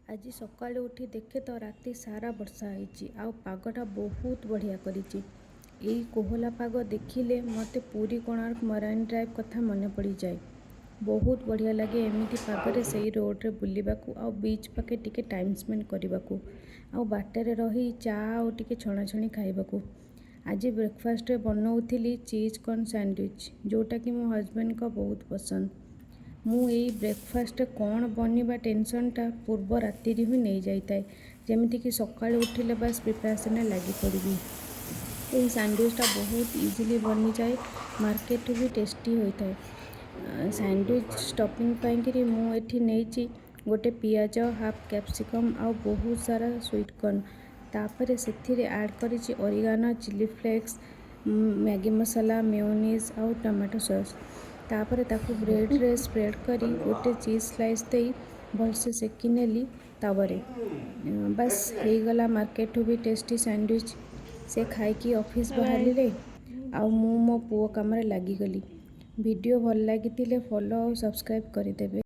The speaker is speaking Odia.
ଆଜି ସକାଳୁ ଉଠି ଦେଖେ ତ ରାତି ସାରା ବର୍ଷା ହେଇଛି ଆଉ ପାଗଟା ବହୁତ ବଢ଼ିଆ କରିଛି। ଏଇ କୋହଲା ପାଗ ଦେଖିଲେ ମୋତେ ପୁରୀ, କୋଣାର୍କ, ମରାଇନ୍ ଡ୍ରାଇଭ୍ କଥା ମନେ ପଡ଼ିଯାଏ। ବହୁତ ବଢ଼ିଆ ଲାଗେ ଏମିତି ପାଗରେ ସେଇ ରୋଡ଼ରେ ବୁଲିବାକୁ ଆଉ ବିଚ୍ ପାଖେ ଟିକେ ଟାଇମ୍ ସ୍ପେଣ୍ଡ କରିବାକୁ ଆଉ ବାଟରେ ରହି ଚା ଆଉ ଟିକେ ଛଣାଛଣି ଖାଇବାକୁ। ଆଜି ବ୍ରେକଫାଷ୍ଟରେ ବନଉଥିଲି ଚିଜ୍ କର୍ନ ସ୍ୟାଣ୍ଡୱିଚ୍, ଯେଉଁଟାକି ମୋ ହଜବେଣ୍ଡଙ୍କ ବହୁତ ପସନ୍ଦ। ମୁଁ ଏଇ ବ୍ରେକଫାଷ୍ଟରେ କ'ଣ ବନିବା ଟେନସନ୍ଟା ପୂର୍ବ ରାତିରୁ ହିଁ ନେଇଯାଇଥାଏ, ଯେମିତିକି ସକାଳୁ ଉଠିଲେ ବାସ୍ ପ୍ରିପାରେସନ୍ରେ ଲାଗି ପଡ଼ିବି। ଏଇ ସ୍ୟାଣ୍ଡୱିଚ୍ଟା ବହୁତ ଇଜିଲି ବନିଯାଏ, ମାର୍କେଟଠୁ ବି ଟେଷ୍ଟି ହୋଇଥାଏ। ସ୍ୟାଣ୍ଡୱିଚ୍ ଷ୍ଟଫିଂ ପାଇଁକିରି ମୁଁ ଏଠି ନେଇଛି ଗୋଟେ ପିଆଜ, ହାଫ୍ କ୍ୟାପ୍ସିକମ୍ ଆଉ ବହୁତ ସାରା ସୁଇଟ୍ କର୍ନ। ତାପରେ ସେଥିରେ ଆଡ଼୍ କରିଛି ଅରିଗାନୋ, ଚିଲି ଫ୍ଲେକ୍ସ, ମ୍ୟାଗି ମସଲା, ମେୟୋନିଜ୍ ଆଉ ଟମାଟୋ ସସ୍। ତାପରେ ତାକୁ ବ୍ରେଡ଼ରେ ସ୍ପ୍ରେଡ଼ କରି ଗୋଟେ ଚିଜ୍ ସ୍ଲାଇସ୍ ଦେଇ ଭଲସେ ସେକି ନେଲି ତାୱାରେ। ବାସ୍, ହେଇଗଲା ମାର୍କେଟଠୁ ବି ଟେଷ୍ଟି ସ୍ୟାଣ୍ଡୱିଚ୍। ସେ ଖାଇକି ଅଫିସ୍ ବାହାରିଲେ ଆଉ ମୁଁ ମୋ ପୁଅ କାମରେ ଲାଗିଗଲି। ଭିଡ଼ିଓ ଭଲ ଲାଗିଥିଲେ ଫଲୋ ଆଉ ସବସ୍କ୍ରାଇବ୍ କରିଦେବେ।